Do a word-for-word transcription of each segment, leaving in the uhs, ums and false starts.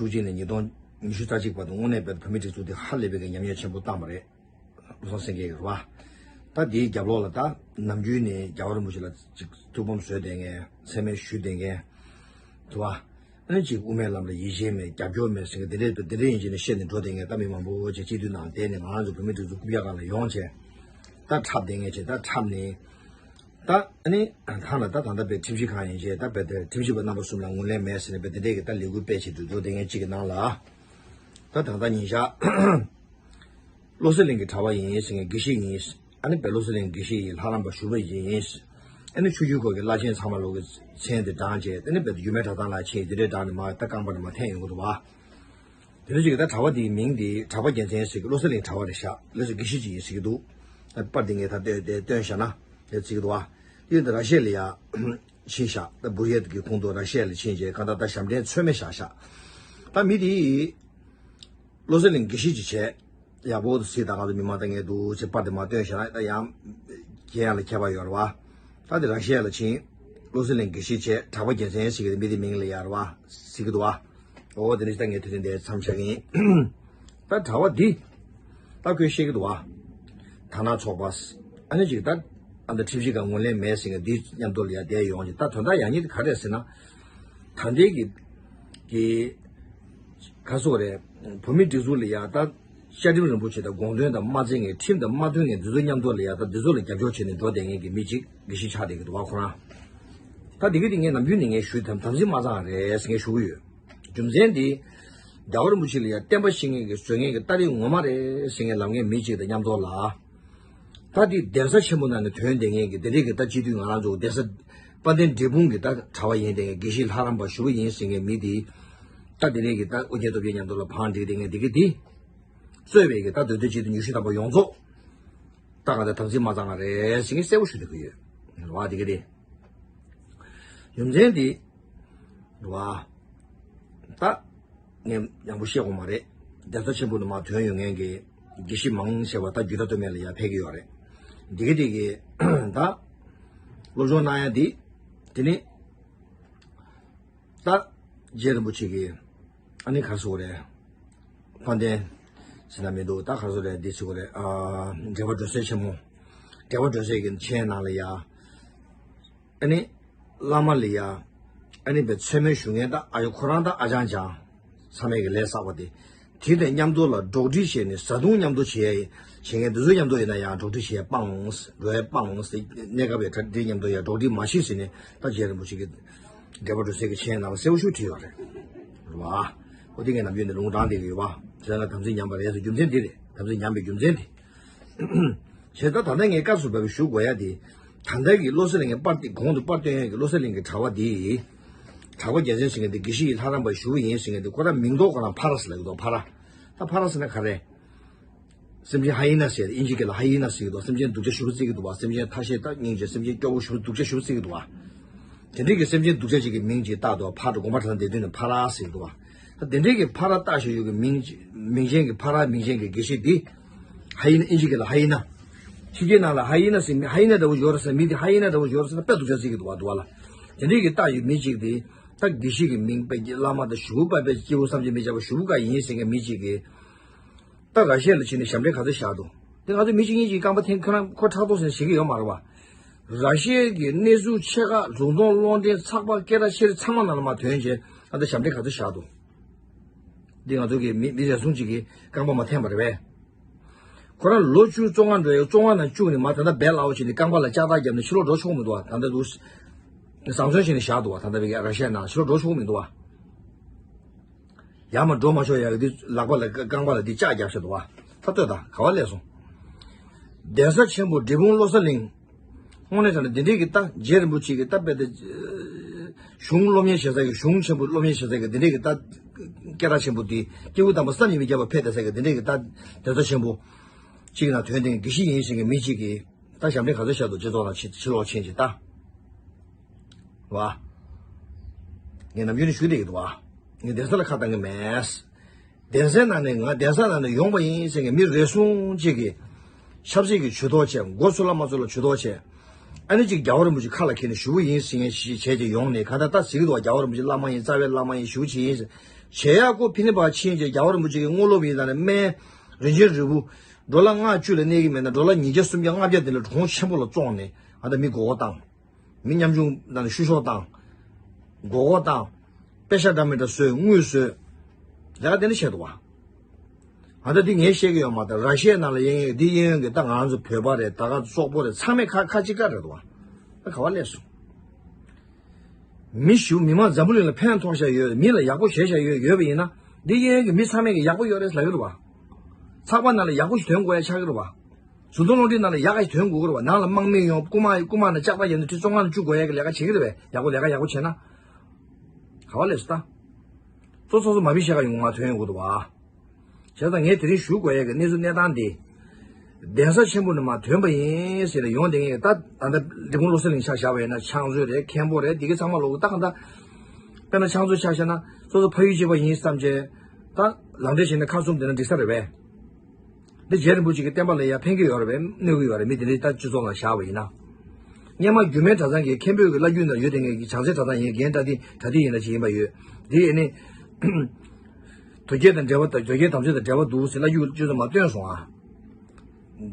དྲུག་ཅུ་ནས་ཉིས་སྟོང་ཉི་ཤུ་རྩ་གཅིག་བར་དུ་དངོས་གནས་དཔེ་བོད་མིའི་སྒྲིག་འཛུགས་དེ་ཧ་ལས་པའི་གི་ཉམས་མྱོང་ཆེན་པོ་བཏང་བ་རེད། བློ་བཟང་སེང་གེ་རེད་བ། ད་དེའི་རྒྱབ་ལོགས་ལ་ད་ནམ་རྒྱུན་ནས་རྒྱལ་བ་རིན་པོ་ཆེ་ལ་ཅིག་ཐུགས་ཕམ་བཟོས་བསྡད་མཁན། མཚན་སྨད་ཞུས་བསྡད་མཁན་རེད་བ། ཨ་ནི་ཅིག་དབུ་མའི་ལམ་ལ་ཡིད་ཆེས་མེད། རྒྱབ་སྐྱོར་མེད་ཟེར་མཁན་དེ་འདྲས་དེ་འདྲས་ཡིན་གཅིག་ནས་བཤད་ནས་འགྲོ་བསྡད་མཁན་ད་མི་མང་པོ་ཅིག་སྤྱི་འཐུས་ནང་བསྡད་ནས་ང་རང་ཚོ་བོད་མིའི་སྒྲིག་འཛུགས་རྐུབ་བཀྱག་སྒང་ལ་ཡོང་བྱས། ད་འཁྲབ་བསྡད་མཁན་ཅིག་ད་འཁྲབ་ནས། ད་ཨ་ནི་ཐང་ལ་ད་ད་ལྟ་བའི་ཁྲིམས་ཞིབ་ཁང་ཡིན་བྱས་ད་བའི་དེ་ཁྲིམས་ཞིབ་པ་རྣམ་པ་གསུམ་ལ་ངོས་ལེན་མེད་ཟེར་ནས་བའི་དེ་འདྲས་ཀྱི་ད་ལས་འགུལ་སྤེལ་བྱེད་དུ་འགྲོ་བསྡད་མཁན་གཅིག་གི་ནང་ལ། ད་ད་ལྟ་ཉིན་ཞག་བློ་གསལ་གླིང་གི་གྲྭ་པ་ཡིན་ཟེར་མཁན་དགེ་བཤེས་ཡིན། ཨ་ནི་བའི་བློ་གསལ་གླིང་དགེ་བཤེས་ཡིན། ལྷ་རམས་པ་ཞུ་བ་ཡིན། ཨ་ནི་ཆུ་བཞི་ཁོག་གི་བླ་ཆེན་ཚང་མ་ལོག་གི་མཚན་དེ་བགྲངས་བྱས་ཨ་ནི་བའི་ཡུལ་སྨད་གྲྭ་ཚང་ལ་ཕྱིན་དེ་འདྲས་བགྲངས་ནས་མ་ད་རྐང་པ་ནས་མ་འཐེན་ཡོང་གི་འདུག་བ། དེ་འདྲ་ཅིག་གི་ད་གྲྭ་པ་དེའི་མིང་དེ་གྲྭ་པ་རྒྱལ་མཚན་ཟེར་གི་བློ་གསལ་གླིང་གྲྭ་པ་རེད་ཤག་ལགས་སོ་དགེ་བཤེས་ཅིག་ཡིན་ཟེར་གི་འདུག་ད་པར་དེ་ངས་ད་ལྟོས་དེ་སྟོན་བཞག་ན་དེ་བརྩི་གི་འདུག་བ། དེ་ད་ར་ཤི་ཡ་ལ་ཡ་ཕྱིན་ཤག་ད་བུ་ཡས་ཀྱི་ཁོངས་གཏོགས་ར་ཤི་ཡ་ལ་ཕྱིན་རྗེས་གང་ལྟར་ད་ཞབས་འདྲེན་ཚོད་མེད་བཞག་ཤག་ད་མི་དེ་བློ་གསལ་གླིང་དགེ་བཤེས་ཅིག་བྱས། ཡག་པོ་དུ་སྲིད་ད་ག་ཚོད་མི་མང་ད་ངས་འདུག་ཅེས་པར་དེ་མ་སྟོན་ཤག་ན་ད་ཡང་ཁྱེད་ཡང་ལ་ཁྱད་པར་ཡོད་རེད་བ། ད་དེ་ར་ཤི་ཡ་ལ་ཕྱིན། བློ་གསལ་གླིང་དགེ་བཤེས་བྱས་གྲྭ་པ་རྒྱལ་མཚན་ཟེར་གི་མི་དེ་མིང་ལ་ཡར་བ་ཟེར་གི་འདུག་བ། འོ་དེ་ནས་ད་ངས་དེ་རིང་འདིར་མཚམས་བཞག་གི་ཡིན། ད་གྲྭ་པ་འདི་ད་ཁོས་བཤད་ཀྱི་འདུག་བ། ཐ་ན་ཚོགས་པ། ཨ་ནི་ཅིག་ད་ཨ་ད་ཁྲིམས་ཞིབ་ཁང་ངོས་ལེན་མེད་ཟེར་མཁན་འདི་མཉམ་དུ་ལ་ཡ་བསྡད་ཡོང་ཅིག་ད་དོན་དག་ཡག་ཉེས་དེ་ག་རེད་ཟེར་ན། ད་ལྟའི་གི་གི་ག་སོགས་རེད། བོད་མིའི་སྒྲིག་འཛུགས་ལ་ཡ་ད་བཅའ་ཁྲིམས་རིན་པོ་ཆེ་དང་དགོངས་དོན་དང་མ་འཚམ་མཁན་ཁྲིམས་དང་མ་མཐུན་མཁན་འདི་ཚོ་མཉམ་དུ་ལ་ཡ་ད་འདི་ཚོ་ལ་རྒྱབ་སྐྱོར་བྱས་ནས་འགྲོ་བསྡད་མཁན་གི་མི་གཅིག་དགེ་བཤེས་ཆགས་བསྡད་ཀྱི་འདུག་བ་ཁོ་རང་། ད་འདི་གི་དེ་ངས་ནམ་རྒྱུན་ནས་ངས་ཞུས་དམ་དམ་ཚིག་མ་གཙང་རེད་ཟེར་ངས་ཞུ་གི་ཡོད། རྒྱུ་མཚན་འདི། རྒྱལ་བ་རིན་པོ་ཆེ་ལ་ཡང་བསྟན་པ་བཤིག་མཁན་གྱི་བཟོ་མཁན་གྱི་ཏ་རིག་ངོ་མ་རེད་ཟེར་མཁན་ལབ་མཁན་མི་གཅིག་དང་མཉམ་དུ་ལ། ད་འདི་གདན་ས་ཆེན་པོ་ནང་ནས་ཐོན་བསྡད་མཁན་གྱི་དེ་རིགས་ཀྱི་ད་སྤྱི་འཐུས་ང་རང་ཚོ་གདན་ས་དཔལ་ལྡན་འབྲས་སྤུངས་ཀྱི་ད་གྲྭ་པ་ཡིན་བསྡད་མཁན་དགེ་བཤེས་ལྷ་རམས་པ་ཞུ་བ་ཡིན་ཟེར་མཁན་མི་འདི། ད་དེ་རིགས་ཀྱི་ད་ཨོ་རྒྱན་སྟོབས་རྒྱལ་མཉམ་དུ་ལ་བང་བསྒྲིགས་བསྡད་མཁན་འདི་གི་འདི། གཙོས་པའི་གི་ད་འདོད་འདོད་སྤྱི་འཐུས་ཉི་ཤུ་ཐམ་པ་ཡོངས་རྫོགས། ད་ག་ད་དམ་ཚིག་མ་གཙང་བ་རེད་ཟེར་མཁན་གསལ་པོ་ཞུ་འདོད་ཀྱི་ཡོད། རེད་བ་འདི་གི་འདི། རྒྱུ་མཚན་འདི། རེད་བ། ད། ངས་ཡང་པོ་བཤད་དགོས་མ་རེད། གདན་ས་ཆེན་པོ་ནས་མར་ཐོན་ཡོང་མཁན་གྱི་དགེ་བཤེས་མང་ཆེ་བ་ད་རྒྱུད་གྲྭ་སྟོད་སྨད་ལ་ཡར་ཕེབས་ཀྱི་ཡོད་རེད། འདི་གི་འདི་གི་ད། སློབ་སྦྱོང་གནང་ཡ་འདི། དེ་ནི། ད། རྗེ་རིན་པོ་ཆེ་གི། ཨ་ནི་ག་རེ་ཟེར་དགོས་རེད། དཔལ་ལྡན། ཟེར་ན་མི་འདུག་ད་ག་རེ་ཟེར་དགོས་རེད་འདི་ཟེར་དགོས་རེད་ཨ། འབྲེལ་བ་སྒྲོན་གསལ་ཆེན་མོ། འབྲེལ་བ་སྒྲོན་གསལ་གྱི་མཆན་ནང་ལ་ཡ། ཨ་ནི། བླ་མ་ལ་ཡ། ཨ་ནི་བའི་མཚན་སྨད་ཞུ་མཁན་ད་ཨ་ཡོ་ཁོ་རང་ད་ཨ་ཅང་ཅང་། ཚང་མས་ཀྱི་ལས་བསགས་པ་དེ། དེ་དང་མཉམ་དུ་ལ་འགྲོགས་འདྲིས་བྱས་ནས་བཟའ་བཏུང་མཉམ་དུ་བྱས་ཡ་ཡིན། བྱེད་མཁན་དེ་ཚོ་མཉམ་དུ་ཡིན་ན་ཡང་འགྲོགས་འདྲིས་བྱས་སྤང་འོང་། འགྲོ་ཡ་སྤང་འོང་ཟེར་གནས་སྐབས་ཡ་གྲ་སྒྲིག་མཉམ་དུ་ཡ་འགྲོགས་འདྲིས་མ་བྱེད་ཟེར་ནས་ད་རྗེ་རིན་པོ་ཆེ་གི་འབྲེལ་བ་འགྲོ་སའི་གི་མཆན་ནང་ལ་གསལ་པོ་ཞིག་བྲིས་ཡོད་རེད། རེད་བ། ཨོ་དེ་ངས་ནམ་རྒྱུན་ནས་ལུང་དྲངས་བསྡད་ཀྱི་ཡོད་བ། བྱས་ན་དམ་ཚིག་ཉམས་པ་རེད་ཟེར་རྒྱུ་མཚན་འདི་རེད། དམ་ཚིག་ཉམས་པའི་རྒྱུ་མཚན་དེ། བྱས་ཙང་ད་ལྟ་ངས་སྐབས་སུ་བབས་པའི་ཞུ་དགོས་ཡ་དེ། ད་ལྟ་གི་བློ་གསལ་ལ་ངས་པར་དེ་གོང་དུ་པར་སྟོན་ཡ་གི་བློ་གསལ་གླིང་གི་གྲྭ་པ་དེ། གྲྭ་པ་རྒྱལ་མཚན་ཟེར་མཁན་དེ་དགེ་བཤེས་ཡི་ལྷ་རམས་པ་ཞུ་བ་ཡིན་ཟེར་མཁན་དེ་ཁོ་རང་མིང་འདོགས་ཁོ་རང་ཕ་ར་ཟེར་ལབ་ཀྱི་འདུག་ཕ་ར། ད་ཕ་ར་ཟེར་ན་ག་རེ། སེམས་ཅན་ཧ་ཡི་ན་ཟེར་ཨིན་ཇི་སྐད་ལ་ཧ་ཡི་ན་ཟེར་གྱི་འདུག་སེམས་ཅན་སྡུག་ཅག་ཞེ་པོ་བརྩི་གི་འདུག་བ། སེམས་ཅན་ཐ་ཤལ་ད་སྙིང་རྗེ་སེམས་ཅན་སྐྱོ་བོ་ཞེ་པོ་སྡུག་ཅག་ཞེ་པོ་བརྩི་གི་འདུག་བ། དེ་འདྲའི་གི་སེམས་ཅན་སྡུག་ཅག་ཅིག་གི་མིང་ཅིག་བཏགས་འདུག་ཕར་དུ་དགོན་པ་གྲྭ་ཚང་སྡེ་བདུན་ནས་ཕ་ར་ཟེར་གྱི་འདུག་བ། ད་དེ་འདྲའི་གི་ཕ་ར་བཏགས་བཞག་ཡོད་གི་མིང་ཅིག་མིང་ཅན་གི་ཕ་ར་མིང་ཅན་གི་དགེ་བཤེས་འདི། ཧ་ཡི་ན་ཨིན་ཇི་སྐད་ལ་ཧ་ཡི་ན། ཕྱི་རྒྱལ་ནང་ལ་ཧ་ཡི་ན་ཟེར་མི་ཧ་ཡི་ན་འདྲ་བོ་ཡོད་རེད་ཟེར་མི་དེ་ཧ་ཡི་ན་འདྲ་བོ་ཡོད་རེད་ཟེར་ན་དཔེ་སྡུག་ཅག་བརྩི་གི་འདུག་བ་འདུག་བ་ལ། དེ་འདྲའི་གི་བཏགས་ཡོད་མི་ཅིག་དེ། ད་དགེ་བཤེས་གི་མིང་དཔེ་བླ་མ་དང་ཞུ་བ་དཔེ་སྐྱེས་བུ་བསམ་གྱིས་མི་ཁྱབ་པ་ཞུ་བ་ག་ཡིན་ཟེར་མཁན་མི་ཅིག་གི། ད་ར་ཤི་ཡ་ལ་ཕྱིན་ནས་ཞབས་འདྲེན་ག་ཚོད་བཞག་འདུག་དེ་ང་ཚོ་མི་གཅིག་གཉིས་ཀྱིས་རྐང་པ་འཐེན་ཁོ་རང་ཁོ་ཕྲག་དོག་ཟེར་ནས་བྱེད་ཀྱི་ཡོད་མ་རེད་བ། ར་ཤི་ཡ་གི་གནས་ཚུལ་ཆེ་ཁག་རྫོང་སྟོང་སློང་རྟེན་ཚགས་པར་སྐད་གྲགས་ཆེ་རིགས་ཚང་མ་ནང་ལ་མར་ཐོན་བྱས་ཨ་ད་ཞབས་འདྲེན་ག་ཚོད་བཞག་འདུག་འདི་ང་ཚོ་གི་མི་མི་རེ་ཟུང་གཅིག་གིས་རྐང་པ་མར་འཐེན་པ་རེད་པས། ཁོ་རང་ལོ་བཅུ་བཅོ་ལྔ་འགྲོ་ཡོད་བཅོ་ལྔ་ནང་བཅུག་ནས་མར་ད་ལྟ་བེལ་ཨའོ་བྱས་ནས་རྐང་པ་ལ་ལྕགས་ཐག་བརྒྱབ་ནས་ཕྱི་ལོགས་འགྲོ་ཆོག་མི་འདུག་བ། ད་ལྟ་འདུག་བཟང་བཙོན་བྱས་ནས་བཞག་འདུག་བ། ད་ལྟ་བེལ་ར་ཤི་ཡ་ནང་ཕྱི་ལོགས་འགྲོ་ཆོག་མི་འདུག་བ། ཡར་མར་འགྲོ་མ་ཆོག་ཡ་གི་འདི་ལག་པ་ལ་རྐང་པ་ལ་འདི་ལྕགས་བརྒྱབ་བཞག་འདུག་བ། ད་ལྟོས་དང་ག་བ་སླེབས་སོང་། གདན་ས་ཆེན་པོ་འབྲས་སྤུངས་བློ་གསལ་གླིང་། དངོས་གནས་བྱས་ན་འདི་འདྲའི་གི་ད་རྗེ་རིན་པོ་ཆེ་གི་ད་དཔེ་ད། གཞུང་སློབ་གཉེར་བྱེད་ས་གི་གཞུང་ཆེན་པོ་སློབ་གཉེར་བྱེད་ས་གི་འདི་འདྲའི་གི་ད། སྐད་གྲགས་ཆེན་པོ་འདི་སྐྱེས་བུ་དམ་པ་བསམ་གྱིས་མི་ཁྱབ་པ་ཕེབས་བསྡད་ས་གི་འདི་འདྲའི་གི་ད། གདན་ས་ཆེན་པོ། གཅིག་ནང་ཐོན་ཏེ་དགེ་བཤེས་ཡིན་ཟེར་གི་མི་གཅིག་གི། ད་ཞབས་འདྲེན་ག་ཚོད་བཞག་འདུག་སྤྱི་ཚོགས་ནང་ཕྱི་ཕྱི་ལོགས་ཕྱིན་ཅིག་ལྟ། བ། ངས་ནམ་རྒྱུན་ནས་ཞུ་བསྡད་ཀྱི་འདུག་བ། ངས་གདན་ས་ལ་ཁ་བཏང་གི་མེད། གདན་སའི་ནང་ནས་ང་གདན་ས་ནང་ནས་ཡོང་པ་ཡིན་ཟེར་མཁན་མི་རེ་ཟུང་གཅིག་གིས། ཆབ་སྲིད་ཀྱི་ཇུས་གཏོགས་བྱས་མགོ་ཚོས་ལ་མ་ཚོས་ལ་ཇུས་གཏོགས་བྱས། ཨ་ནི་གཅིག་རྒྱལ་བ་རིན་པོ་ཆེ་ཁ་ལ་འཁྱེར་ནས་ཞུ་གི་ཡིན་ཟེར་མཁན་ཞིག་བྱས་ཀྱི་ཡོང་ནས་གང་ལྟར་ད་ཟེར་གྱི་འདུག་བ། རྒྱལ་བ་རིན་པོ་ཆེ་བླ་མ་ཡིན་རྩ་བའི་བླ་མ་ཡིན་ཞུ་གི་ཡིན་ཟེར། བྱེད་ཡག་ཁོ་ཕི་ནི་པ་ཕྱིན་བྱས་རྒྱལ་བ་རིན་པོ་ཆེ་གི་དངོས་སློབ་ཡིན་ད་ནས་སྨན་རིན་ཆེན་རིལ་བུ་ཌོ་ལར་ལྔ་བཅུ་ལ་གནས་ཀྱི་མེད་ན་ཌོ་ལར་ཉིས་བརྒྱ་སུམ་བརྒྱ་ལྔ་བརྒྱ་དེ་ལ་གྲོང་ཆེན་པོ་ལ་བཙོངས་ནས་ཨ་ད་མི་མགོ་སྐོར་བཏང་། མི་ཉམ་ཆུང་ད་ནས་བཤུ་གཞོག་བཏང་། མགོ་སྐོར་བཏང་། པེ་ཤ་འདྲ་མི་འདྲ་བཟོས་དངུལ་བཟོས། ལས་ཀ་དེ་འདྲ་བྱས་འདུག་བ། ཨ་ད་འདི་ངས་བཤད་ཀྱི་ཡོད་མ་རེད། ར་ཤི་ཡའི་ནང་ལ་གཡས་གཡོན་འདི་གཡས་གཡོན་གྱི་ད་ང་ཚོ་བོད་པ་རེད། ད་ག་སོག་པོ་རེད། ཚང་མས་ཁ་ཁ་གཅིག་ག་རེད་འདུག་བ། ད་ག་བ་སླེབས་སོང་། མི་ཞུ་མི་མང་འཛམ་བུ་གླིང་ལ་ཕན་ཐོགས་བཞག་ཡོད། མི་ལ་ཡག་པོ་བྱས་བཞག་ཡོད་ཡོད་པ་ཡིན་ན། འདི་གཡས་གཡོན་གྱི་མི་ཚང་མས་ཀྱི་ཡག་པོ་ཡོད་རེད་ལབ་ཀྱི་རེད་བ། ཚགས་པར་ནང་ལ་ཡག་པོ་ཞིག་ཐོན་དགོས་ཡ་ཆགས་ཀྱི་རེད་བ། གཟུགས་མཐོང་རླུང་འཕྲིན་ནང་ལ་ཡག་ག་ཞིག་ཐོན་དགོས་ཀྱི་རེད་བ། ནང་ལ་དམག་མི་ཡོང་། རྐུ་མ་རྐུ་མ་ནང་ལྕགས་རྟ་ཡོང་དུས་ཁྲི་བཅོ་ལྔ་ལ་བཅུག་དགོས་ཡ་གི་ལས་ཀ་བྱེད་ཀྱི་རེད་བས། ཡག་པོ་ལས་ཀ་ཡག་པོ་བྱས་ན། ག་བ་སླེབས་སོང་ད། གཙོ་ཚོགས་གཙོ་མ་བི་ཤ་ཁ་ཡོང་མ་ཐོན་ཡོང་གི་འདུག་བ། བྱས་ཙང་ངས་དེ་རིང་ཞུ་དགོས་ཡ་གི་གནས་ཚུལ་གནས་སྟངས་དེ། གདན་ས་ཆེན་པོ་ནས་མར་ཐོན་པ་ཡིན་ཟེར་ནས་ཡོང་བསྡད་མཁན་གྱི་ད་ད་ལྟ་འབྲས་སྤུངས་བློ་གསལ་གླིང་ཆ་བཞག་པ་ཡིན་ན་ཕྱག་མཛོད་རེད། མཁན་པོ་རེད། འདི་གའི་ཚང་མ་ལོག་གི་ད་གང་ལྟར། དཔེར་ན་ཕྱག་མཛོད་ཆ་བཞག་ན་སོ་སོ་ཕ་ཡུལ་གཅིག་པ་ཡིན་བསམ་བྱས། ད་ལམ་འབྲས་བྱས་ནས་ཁ་བཙུམ་བསྡད་ན་འགྲིག་ས་རེད་པས། འདི་རྗེ་རིན་པོ་ཆེ་གི་བསྟན་པ་ལ་ཡང་ཕན་གྱི་ཡོད་རེད་པས། གནོད་ཀྱི་ཡོད་རེད། མི་དེ་འདྲའི་ད་སྤྱི་ཚོགས་ནང་བཞག་པ་ཡིན་ན། སྔོན་མ་རྒྱུད་སྨད་གྲྭ་ཚང་གི་མཁན་པོའི་གི་བླ་བརྒྱུད་ནང་ཡོད་དེ་ངེད་ཀྱི་བྱང་རྩེ་གྲྭ་ཚང་ཡིན། རྒན་བཀྲ་ཤིས་བཀྲ་ཤིས་ཡིན་ན་ཅིག་ཡིན་པ་ཡོད། འདི་ཡིན་ནི། དོལ་རྒྱལ་དང་འབྲེལ་བ་དང་དོལ་རྒྱལ་དམ་ཚིག་དང་འབྲེལ་བ་འདུག་ཟེར་བླ་བརྒྱུད་ཅུང་ཙམ་མ་བཏོན་སོང་ཨ།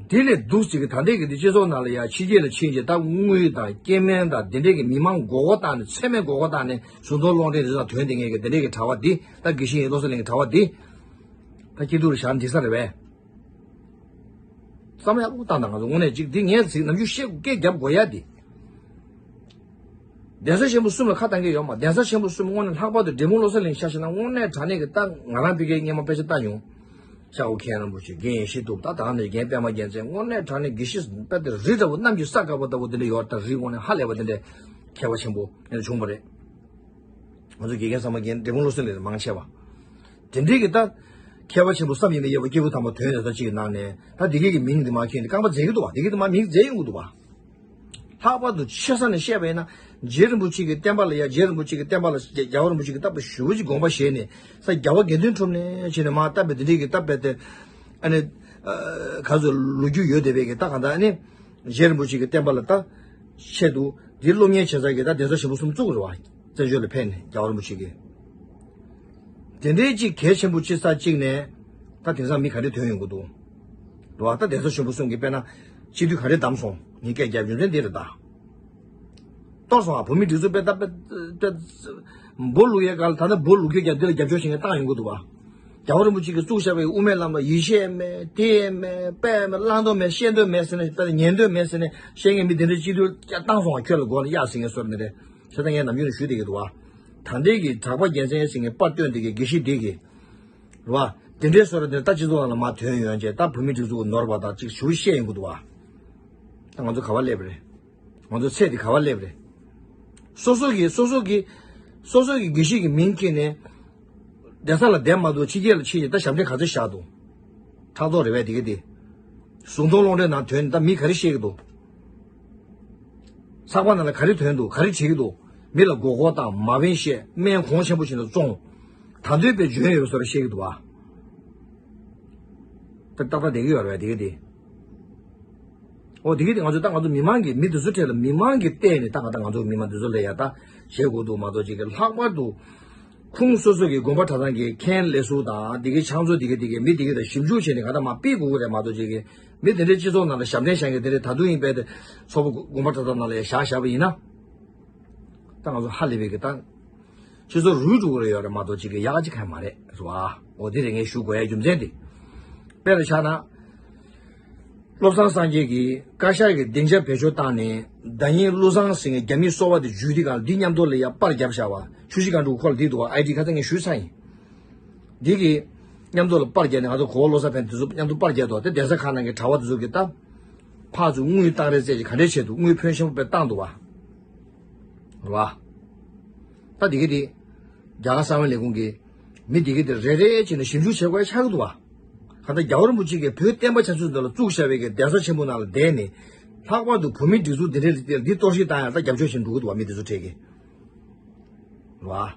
དེ་ལས་སྡུག་ཅིག་གི་ད་ལྟའི་གི་འདི་སྤྱི་ཚོགས་ནང་ལ་ཡ་ཕྱི་རྒྱལ་ལ་ཕྱིན་རྗེས་ད་དངུལ་དང་སྐྱེ་དམན་དང་དེ་འདྲའི་གི་མི་མང་མགོ་སྐོར་བཏང་ནས་ཚད་མེད་མགོ་སྐོར་བཏང་ནས་གཟུགས་མཐོང་གློག་འདྲེན་རེ་ཟ་ཐོན་དེ་ངེད་ཀྱི་དེ་འདྲའི་གི་གྲྭ་བ་འདི་ད་དགེ་བཤེས་ཡིན་བློ་གསལ་གླིང་གི་གྲྭ་བ་འདི། ད་སྐྱིད་སྡུག་རུ་བཞག་འགྲིག་ས་རེད་པས། བསམ་ཡག་པོ་བཏང་དང་ང་ཚོ་དངོས་གནས་ཅིག་འདི་ངས་ཚིག་ནམ་རྒྱུན་བཤད་དགོས་སྐད་རྒྱབ་དགོས་ཡ་འདི། གདན་ས་ཆེན་པོ་གསུམ་ལ་ཁ་བཏང་གི་ཡོད་མ། གདན་ས་ཆེན་པོ་གསུམ་དངོས་གནས་ལྷག་པར་དུ་འབྲས་སྤུངས་བློ་གསལ་གླིང་ཆ་བཞག་ན་དངོས་གནས་དྲང་གནས་ཀྱི་ད་ང་རང་ཕ་གིའི་སྔོན་མ་དཔེ་ཆ་ལྟ་མྱོང་། ཤར་ཁོག་མཁན་རིན་པོ་ཆེ་རྒན་ཡེ་ཤེས་ཐུབ་ད་ད་ག་ནས་རྒན་པད་མ་རྒྱལ་མཚན་དངོས་གནས་དྲང་གནས་དགེ་བཤེས་དཔེ་དེ་རི་འདྲ་བོ་གནམ་གྱི་ས་དཀར་པོ་ལྟ་བུ་དེ་འདྲ་ཡོད། ད་རི་དངོས་གནས་ཧ་ལས་པ་དེ་འདྲ་མཁས་པ་ཆེན་པོ་ཡང་བྱུང་བ་རེད། ང་ཚོ་དགེ་རྒན་ཚང་མ་རྒན་འབྲས་སྤུངས་བློ་གསལ་གླིང་ལ་མང་ཆེ་བ། དེ་འདྲའི་གི་ད། མཁས་པ་ཆེན་པོ་བསམ་ཡས་མ་ཡས་པ་སྐྱེས་བུ་དམ་པ་དོན་ཡོད་ས་གཅིག་གི་ནང་ནས་ད་དེ་གའི་གི་མིང་འདི་མ་མཁྱེན་ནས་རྐང་པ་འཛེག་གི་འདུག་བ། དེ་གའི་དེ་མ་མིང་འཛེག་ཡོང་གི་འདུག་བ། ལྷག་པར་དུ་ཆེ་ས་ནས་བཤད་པ་ཡིན་ན། རྗེ་རིན་པོ་ཆེ་གི་བསྟན་པ་ལ་ཡ་རྗེ་རིན་པོ་ཆེ་གི་བསྟན་པ་ལ་རྒྱལ་བ་རིན་པོ་ཆེ་གི་བསྟན་པ་ཞུ་བ་ཅིག་དགོངས་པ་བཞེས་ནས་ས་རྒྱལ་བ་དགེ་འདུན་གྲུབ་ནས་བྱས་ནས་མ་བསྟན་པའི་དེ་འདྲའི་གི་བསྟན་པའི་དེ། ཨ་ནི། ག་ཚོད་ལོ་རྒྱུས་ཡོད་བསྡད་པའི་གི་ད་གང་ལྟར་ཨ་ནི། རྗེ་རིན་པོ་ཆེ་གི་བསྟན་པ་ལ་ད། ཆེད་དུ། འདི་སློབ་གཉེར་བྱེད་ས་གི་ད་གདན་ས་ཆེན་པོ་གསུམ་བཙུགས་རེད་བ། བཙན་བྱོལ་ལ་ཕེབས་ནས་རྒྱལ་བ་རིན་པོ་ཆེ་གིས། དེ་འདྲའི་ཅིག་གལ་ཆེན་པོ་ཅིག་ས་གཅིག་ནས། ད་དེང་སང་མི་ག་རེ་ཐོན་ཡོང་གི་འདུག་རེད་བ། ད་གདན་ས་ཆེན་པོ་གསུམ་གི་དཔེར་ན། སྤྱི་འཐུས་ག་རེ་བདམས་སོང་ངས་སྐད་རྒྱབ་རྒྱུ་མཚན་འདི་རེད་ད། གཏོར་སོང་ཨ། བོད་མི་སྒྲིག་འཛུགས་དཔེ་ད་དཔེ་དཔེ། འབུ་བླུག་ཡས་ག་ལ་ད་ལྟ་འབུ་བླུག་རྒྱུ་རྒྱབ་འདི་ལ་རྒྱབ་སྐྱོར་བྱེད་མཁན་བཏང་ཡོང་གི་འདུག་བ། རྒྱལ་བ་རིན་པོ་ཆེ་གིས་བཙུགས་བཞག་པའི་དབུ་མའི་ལམ་ལ་ཡིད་ཆེས་མེད་དེ་མེད་དཔེ་མེད་བླང་དོན་མེད་བཤད་འདོད་མེད་ཟེར་ནས་དཔེ་ཉན་འདོད་མེད་ཟེར་ནས་བཤད་མཁན་མི་དེ་འདྲའི་སྤྱི་འཐུས་བཏང་སོང་བ། ཁྱོད་ལ་མགོ་ལ་གཡག་ཟིན་མཁན་བཟོ་འདི་རེད། བྱས་ཙང་ངས་ནམ་རྒྱུན་ནས་ཞུ་བསྡད་ཀྱི་འདུག་བ། ད་ལྟའི་གི་གྲགས་པ་རྒྱལ་མཚན་ཟེར་མཁན་པར་བཏོན་དེ་གི་དགེ་བཤེས་འདི་གི། རེད་བ། དེ་འདྲའི་བཟོ་འདྲ་དེ་ད་སྤྱི་ཚོགས་ནང་ལ་མར་ཐོན་ཡོང་བྱས་ད་བོད་མི་སྒྲིག་འཛུགས་ནོར་བ་དང་ཅིག་ཞུ་བཤད་ཡོང་གི་འདུག་བ། ད་ང་ཚོ་ག་བ་སླེབས་རེད། ང་ཚོ་ཚད་དེ་ག་བ་སླེབས་རེད། སོ་སོ་གི་སོ་སོ་གི་སོ་སོ་གི་དགེ་བཤེས་ཀྱི་མིང་ཁྱེར་ནས། གདན་ས་ལ་བསྡད་མ་ཐུབ་ཕྱི་རྒྱལ་ལ་ཕྱིན་ནས་ད་ཞབས་འདྲེན་ག་ཚོད་བཞག་འདུག་ཕྲག་དོག་རེད་བས་དེ་ག་དེ། གཟུགས་མཐོང་གློག་འདྲེན་ནང་ཐོན་ནས་ད་མི་ག་རེ་བཤད་ཀྱི་འདུག་ཚགས་པར་ནང་ལ་ག་རེ་ཐོན་འདུག་ག་རེ་བྱེད་ཀྱི་འདུག་མི་ལ་མགོ་སྐོར་བཏང་མ་དབེན་བཤད་སྨན་གོང་ཆེན་པོ་བྱས་ནས་བཙོང་། ད་འདོད་པའི་འཇོན་ཡོད་པའི་བཟོ་འདྲ་བཤད་ཀྱི་འདུག་བ། ད་ཏག་ཏག་བསྡད་ཀྱི་ཡོད་རེད་བས་དེ་ག་དེ། ཨོ་དེ་ག་དེ་ང་ཚོ་ད་ང་ཚོ་མི་མང་གི་མི་དེ་ཚོ་གྲས་ལ་མི་མང་གི་བལྟས་ནས་ད་ང་ད་ང་ཚོ་མི་མང་དེ་ཚོ་ལ་ཡ་ད་བྱེད་དགོས་འདུག་མ་གཏོགས་ཅིག་གི་ལྷག་པར་དུ་ཁུངས་སོ་སོ་གི་དགོན་པ་གྲྭ་ཚང་གི་མཁན་ལས་ཟུར་དང་དེ་གའི་ཕྱག་མཛོད་དེ་ག་དེ་གའི་མི་དེ་ག་དེ་ཞིབ་འཇུག་བྱས་ནས་ང་ད་མ་ཕུད་དགོས་ཀྱི་རེད་མ་གཏོགས་ཅིག་གི་མི་དེ་འདྲའི་སྤྱི་ཚོགས་ནང་ལ་ཞབས་འདྲེན་བཞག་མཁན་དེ་འདྲའི་ད་དུང་ཡིན་པས་ཏེ་ཚོགས་པ་དགོན་པ་གྲྭ་ཚང་ནང་ལ་ཡ་བཞག་བཞག་པ་ཡིན་ན། ད་ང་ཚོ་ཧ་ལས་པའི་གི་ད། སྤྱི་ཚོགས་རུལ་འགྲོ་གི་རེ་ཡོད་རེད་མ་གཏོགས་ཅིག་གི་ཡག་ག་ཅིག་གང་ཡང་མ་རེད་ཟེར་བ། འོ་དེ་རེད་ངས་ཞུ་དགོས་ཡ་རྒྱུ་མཚན་དེ། དཔེ་ལ་ཆགས་ན། བློ་བཟང་སངས་རྒྱས་ཀྱིས་བཀའ་ཤག་གི་སྡིངས་ཆ་བེད་སྤྱོད་བཏང་ནས་བརྡ་རྙིང་བློ་བཟང་ཟེར་མཁན་རྒྱ་མིའི་སོ་པ་དེ་འཇུས་དེ་གང་འདི་མཉམ་དུ་ལ་ཡ་པར་བརྒྱབ་བཞག་པ་ཆུ་བཞི་སྒང་དྲུག་ཁོ་ལ་འདི་འདུག་བ། ཨའི་ཌི་ཁ་ཚ་ངས་ཞུས་ཚར་ཡིན། འདི་གི་མཉམ་དུ་ལ་པར་བརྒྱབ་ནས་ང་ཚོ་གོ་བོ་བློ་བཟང་ཕན་དེ་ཚོ་མཉམ་དུ་པར་བརྒྱབ་འདུག་དེ་གདན་ས་ཁག་ནང་གི་གྲྭ་བ་དེ་ཚོ་གི་ད། ཕར་ཚུར་དངུལ་བཏང་རེས་རྩེད་ཀྱི་ག་འདྲས་བྱས་འདུག་དངུལ་ཕོན་ཆེན་པོ་དཔེ་བཏང་འདུག་བ། རེད་བ། ད་འདི་གི་དེ། རྒྱ་གར་གསང་བའི་ལས་ཁུངས་ཀྱིས་མི་འདི་གི་དེ་རེ་རེ་བྱས་ནས་ཞིབ་འཇུག་བྱེད་དགོས་ཡ་ཆགས་ཀྱི་འདུག་བ། གང་ལྟར་རྒྱལ་བ་རིན་པོ་ཆེ་གིས་བོད་བསྟན་པ་ཆབ་སྲིད་འདི་ལ་བཙུགས་བཞག་པའི་གི་གདན་ས་ཆེན་པོ་ནང་ལ་བསྡད་ནས། ལྷག་པར་དུ་བོད་མིའི་སྒྲིག་འཛུགས་འདི་འདྲའི་རིགས་དེ་ལ་འདི་གཏོར་བཤིག་བཏང་ཡ་ད་རྒྱབ་སྐྱོར་བྱེད་འགྲོ་གི་འདུག་བ་མི་འདི་ཚོ་གྲས་ཀྱིས། རེད་བ།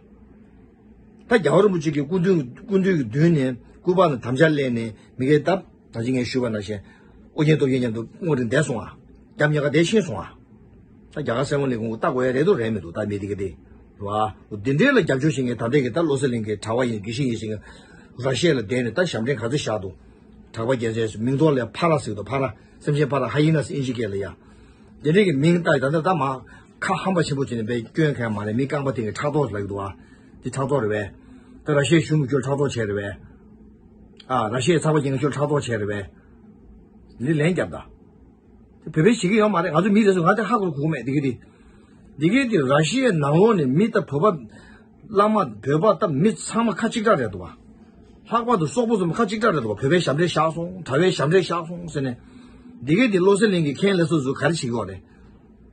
ད་རྒྱལ་བ་རིན་པོ་ཆེ་གི་སྐུ་མདུན་སྐུ་མདུན་གྱི་མདུན་ནས་སྐུ་པར་ལ་དམ་བཅའ་ལེན་ནས་མི་སྒེར་སྟབས་ད་ཅི་ངས་ཞུས་པ་ནང་བཞིན་ཨོ་རྒྱན་སྟོབས་རྒྱན་མཉམ་དུ་སྔོན་རིང་བསྡད་སོང་ཨ། རྒྱབ་ཉག་ག་བསྡད་ཕྱིན་སོང་ཨ། ད་རྒྱ་གར་གསང་བའི་ལས་ཁུངས་ཀྱི་ལྟ་དགོས་ཡ་རེད་འདུག་རེད་མི་འདུག་ད་མི་དེ་ག་དེ། རེད་བ། འདི་འདྲའི་ལ་རྒྱབ་སྐྱོར་བྱེད་མཁན་ད་ལྟའི་གི་ད་བློ་གསལ་གླིང་གི་གྲྭ་པ་ཡིན་དགེ་བཤེས་ཡིན་ཟེར་མཁན་ར་ཤི་ཡ་ལ་བསྡད་ནས་ད་ཞབས་འདྲེན་ག་ཚོད་བཞག་འདུག་གྲགས་པ་རྒྱལ་མཚན་མིང་ཐོག་ལ་ཕ་ར་ཟེར་འདུག་ཕ་ར། སེམས་ཅན་ཕ་ར་ཧ་ཡི་ན་ཟེར་ཨིན་ཇི་སྐད་ལ་ཡ། འདི་འདྲའི་གི་མིང་བཏགས་ད་ལྟ་ད་མ་ཁ་ཧམ་པ་ཆེན་པོ་བྱས་ནས་བས་སྐྱོན་གང་ཡང་མ་རེད། མི་རྐང་པ་དེ་གི་ཕྲག་དོག་ལབ་ཀྱི་འདུག་བ། འདི་ཕྲག་དོག་རེད་བས། ད་ར་ཤི་ཡའི་གཞུང་གི་ཁྱོད་ཕྲག་དོག་བྱས་རེད་བས། ཨ་ར་ཤི་ཡའི་ཚགས་པར་རྒྱག་མཁན་ཁྱོད་ཕྲག་དོག་བྱས་རེད་བས། འདི་ལན་རྒྱབ་ད། དེ་བོད་པས་བྱེད་ཀྱི་ཡོད་མ་རེད། ང་ཚོ་མི་རེད་ཟེར་ང་དེ་ཧ་གོ་གོ་མེད་འདི་གི་དེ། འདི་གི་དེ་ར་ཤི་ཡའི་ནང་ལོགས་ནས་མི་ད་བོད་པ། བླ་མ་བོད་པ་ད་མི་ཚང་མ་ཁ་གཅིག་གྲགས་རེད་འདུག་བ། ལྷག་པར་དུ་སོག་པོ་ཚོ་ཁ་གཅིག་གྲགས་རེད་འདུག་བ། བོད་པའི་ཞབས་འདྲེན་བཞག་སོང་། གྲྭ་པའི་ཞབས་འདྲེན་བཞག་སོང་ཟེར་ནས། འདི་གི་དེ་བློ་གསལ་གླིང་གི་མཁན་ལས་སོ་སོ་ག་རེ་བྱེད་ཀྱི་ཡོད་རེད།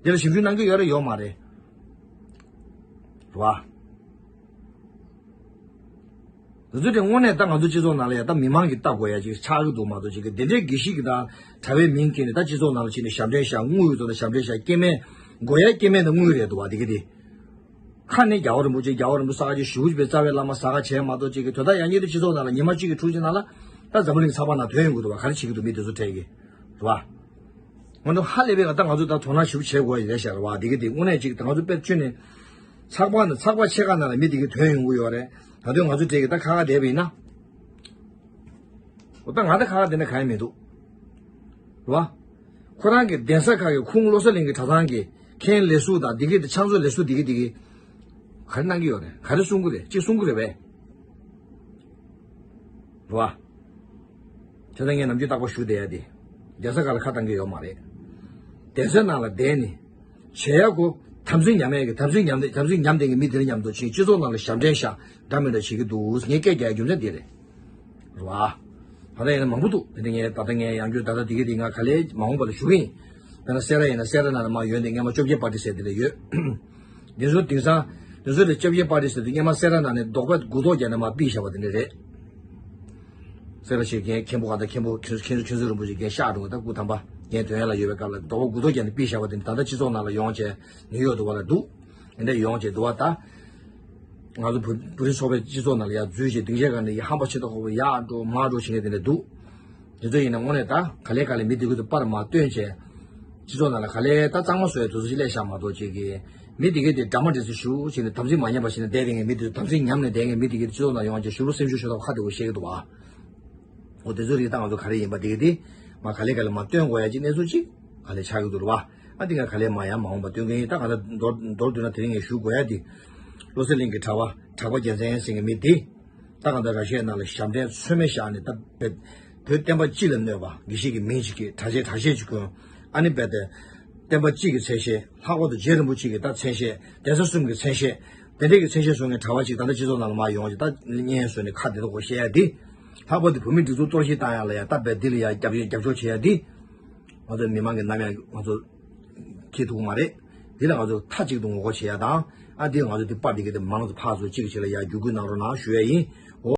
འདི་ལ་ཞིབ་འཇུག་གནང་གི་ཡོད་རེད་ཡོད་མ་རེད། རེད་བ། དེ་ཚོ་དེ་དངོས་གནས་ད་ང་ཚོ་སྤྱི་ཚོགས་ནང་ལ་ཡ་ད་མི་མང་གིས་ལྟ་དགོས་ཡ་ཅིག་ཆགས་ཀྱི་འདུག་མ་གཏོགས་ཅིག་གི་དེ་འདྲའི་དགེ་བཤེས་ཀྱི་ད་གྲྭ་པའི་མིང་བཀལ་ནས་ད་སྤྱི་ཚོགས་ནང་ལ་ཕྱིན་ནས་ཞབས་འདྲེན་བཞག་དངུལ་ཡོད་ཚོ་ད་ཞབས་འདྲེན་བཞག་སྐྱེ་དམན་དགོས་ཡ་སྐྱེ་དམན་ད་དངུལ་རེད་འདུག་བ། དེ་གི་དེ་ཁ་ནས་རྒྱལ་བ་རིན་པོ་ཆེ་རྒྱལ་བ་རིན་པོ་ཆེ་ས་ག་ཅིག་ཞུ་བྱས་པའི་རྩ་བའི་བླ་མ་ས་ག་བྱས་མ་གཏོགས་ཅིག་གི་དོ་ད་ཡང་ཉིད་དུ་སྤྱི་ཚོགས་ནང་ལ་ཉི་མ་གཅིག་གི་དྲུག་ཅིག་ནང་ལ་ད་འཛམ་བུ་གླིང་ཚགས་པར་ནང་ཐོན་ཡོང་གི་འདུག་བ། ག་རེ་བྱེད་ཀྱི་འདུག་མི་དེ་ཚོ་ཁྲལ་གི་རེད་བ། ང་ཚོ་ཧ་ལས་པའི་ང་ད་ང་ཚོ་ད་དོ་སྣང་ཞིབ་བྱེད་དགོས་ཡ་རེད་ཤག་རེད་བ། དེ་གི་དེ་དངོས་གནས་ཅིག་ད་ང་ཚོ་དཔེར་བརྗོད་ནས་ཚགས་པར་ནི་ཚགས་པར་ཕྱེད་ཀ་ནང་ལ་མི་དེ་གི་ཐོན་ཡོང་གི་ཡོད་རེད། ད་དུང་ང་ཚོ་གྲས་ཀྱི་ད་ཁ་ཁ་བསྡད་པ་ཡིན་ན། འོ་ད་ང་ད་ཁ་ཁ་བསྡད་ན་གང་ཡང་མི་འདུག་རེད་བ། ཁོ་རང་གི་གདན་ས་ཁག་གི་ཁུངས་བློ་གསལ་གླིང་གི་གྲྭ་ཚང་གི་མཁན་ལས་ཟུར་དང་དེ་གི་དེ་ཕྱག་མཛོད་ལས་ཟུར་དེ་གི་དེ་གི་ག་རེ་གནང་གི་ཡོད་རེད། ག་རེ་གསུང་གི་རེད། ཅིག་གསུང་གི་རེད་པས། རེད་བ། དེ་ལྟར་ངས་ནམ་རྒྱུན་རྟག་པར་ཞུ་བསྡད་ཡ་དེ། གདན་ས་ཁག་ལ་ཁ་བཏང་གི་ཡོད་མ་རེད། གདན་ས་ནང་ལ་བསྡད་ནས། བྱེད་ཡ་གོ། དམ་ཚིག་ཉམས་ཡ་གི་དམ་ཚིག་ཉམས་དམ་ཚིག་ཉམས་ལྡན་གི་མི་དེ་ལ་མཉམ་དུ་ཕྱིན་སྤྱི་ཚོགས་ནང་ལ་ཞབས་འདྲེན་བཞག་འདྲ་མི་འདྲ་བྱེད་ཀྱི་འདུག་ངས་སྐད་རྒྱག་ཡ་རྒྱུ་མཚན་འདི་རེད། རེད་བ། ད་ལྟ་ཡིན་ན་མང་པོ་འདུག་དེ་ནས་ངས་ད་ལྟ་ངས་ཡང་བསྐྱར་ད་ལྟ་དེ་གི་དེ་ང་ག་ལེ་མ་འོངས་པ་ལ་ཞུ་གི་ཡིན། དཔེར་ན་སེ་ར་ཡིན་ན་སེ་ར་ནང་ལ་མ་ཡོད་འདི་སྔས་མ་བཅོ་བརྒྱད་པར་ཊི་ཟེར་དེ་ལ་ཡོད། འདི་ཚོ་དེང་སང་། འདི་ཚོ་ལ་བཅོ་བརྒྱད་པར་ཊི་ཟེར་དུས་སྔས་མ་སེ་ར་ནང་ནས་རྡོག་པ་མགུ་ཏོག་རྒྱག་ནས་མ་ཕུད་བཞག་པ་དེ་འདྲ་རེད། སེ་ར་ཆེ་རྒན་མཁན་པོ་ག་ད་མཁན་པོ་མཁན་མཁན་ཟུར་རིན་པོ་ཆེ་རྒན་ཤག་འགྲོ་གི་ད་སྐུ་དམ་པ་རྒན་དོན་ཡོད་ལ་ཡོད་པའི་སྐབས་ལ་རྡོག་པ་མགུ་ཏོག་རྒྱག་ནས་ཕུད་བཞག་པ་དེ་འདྲ་ད་ལྟ་སྤྱི་ཚོགས་ནང་ལ་ཡོང་བྱས་ནིའུ་ཡོག་ཏུ་བ་ལ་འདུག་དེ་འདྲ་ཡོང་བྱས་འདུག་བ་ད། ང་ཚོ་བོད་བོད་རིགས་ཚོགས་པའི་སྤྱི་ཚོགས་ནང་ལ་ཡར་འཛུལ་བྱས་སྡིངས་ཆའི་སྒང་ནས་ཡར་ཧམ་པ་ཆེ་ཏོག་ཁོ་བོ་ཡར་འགྲོ་མར་འགྲོ་བྱེད་མཁན་དེ་འདྲ་འདུག་དེ་ཚོ་ཡིན་ན་དངོས་གནས་ད་ག་ལེ་ག་ལེ་མི་དེ་ཚོ་པར་མ་སྟོན་བྱས། སྤྱི་ཚོགས་ནང་ལ་ག་ལེ་ད་གཙང་མ་བཟོ་ཡ་དེ་ཚོ་ཞིག་སླེབས་བཞག་མ་གཏོགས་ཅིག་གི་མི་དེ་གས་དེ་འདྲ་མ་འདྲ་ཚོ་ཞུ་བྱས་ནས་དམ་ཚིག་མ་ཉམས་པ་བྱས་ནས་བསྡད་པའི་མི་དེ་ཚོ་དམ་ཚིག་ཉམས་ནས་བསྡད་མཁན་མི་དེ་གས་དེ་སྤྱི་ཚོགས་ནང་ཡོང་བྱས་ཞུ་རུ་སེམས་ཤུགས་ཤོར་ཐབས་ཁ་བདེ་བོ་བཤད་ཀྱི་འདུག་བ། འོ་དེ་ཚོ་རིགས་ད་ང་ཚོ་ག་རེ་ཡིན་པ་དེ་གས་དེ་མ་ག་ལེ་ག་ལེ་མ་སྟོན་དགོས་ཡ་ཅིག་གནས་ཚུལ་ཅིག་ག་ལེ་ཆགས་ཀྱི་འདུག་རེད་བ། ཨ་འདི་ང་ག་ལེ་མ་ཡང་མ་འོངས་པ་སྟོན་གྱི་ཡིན། ད་ང་ད་མདོར་མདོར་བསྡུས་ན་དེ་རིང་ངས་ཞུ་དགོས་ཡ་དེ། བློ་གསལ་གླིང་གི་གྲྭ་པ་གྲགས་པ་རྒྱལ་མཚན་ཟེར་མཁན་མི་དེ། ད་གང་ལྟར་ར་ཤི་ཡའི་ནང་ལ་ཞབས་འདྲེན་ཚོད་མེད་བཞག་ནས་ད་བོད་བོད་བསྟན་པ་སྤྱི་ལ་གནོད་པ་དགེ་བཤེས་ཀྱི་མིང་ཅིག་གིས་གྲྭ་ཆས་གྲྭ་ཆས་ཅིག་གོན། ཨ་ནི་རྦད་དེ་བསྟན་པ་སྤྱི་གི་མཚན་ཤས་ལྷག་པར་དུ་རྗེ་རིན་པོ་ཆེ་གི་ད་མཚན་ཤས་གདན་ས་གསུམ་གི་མཚན་ཤས་དེ་འདྲས་ཀྱི་མཚན་ཤས་བཟུང་ནས་གྲྭ་པ་ཅིག་ད་ལྟ་སྤྱི་ཚོགས་ནང་ལ་མར་ཡོང་ཅིག་ད་བརྙན་བཟོས་ནས་ཁ་བདེ་ཐོག་བཤད་ཡ་འདི། ལྷག་པར་དུ་བོད་མི་སྒྲིག་འཛུགས་གཏོར་བཤིག་བཏང་ཡ་ལ་ཡ་ད་རྦད་འདི་ལ་ཡ་རྒྱབ་རྒྱབ་སྐྱོར་བྱེད་ཡ་འདི། ང་ཚོ་མི་མང་གི་རྣམ་གཡེང་ང་ཚོ་འཁྱེར་ཐུབ་ཀྱི་མ་རེད། འདི་ལ་ང་ཚོ་མཐའ་གཅིག་ཏུ་ངོ་རྒོལ་བྱེད་ཡ་དང་། ཨ་འདི་ང་ཚོ་འདི་པར་འདི་གི་དེ་མང་ཙམ་ཕར་ཚུར་གཅིག་བྱེད་ལ་ཡ་བརྒྱུད་སྐུལ་གནང་རོགས་གནང་ཞུ་ཡ་ཡིན། འོ།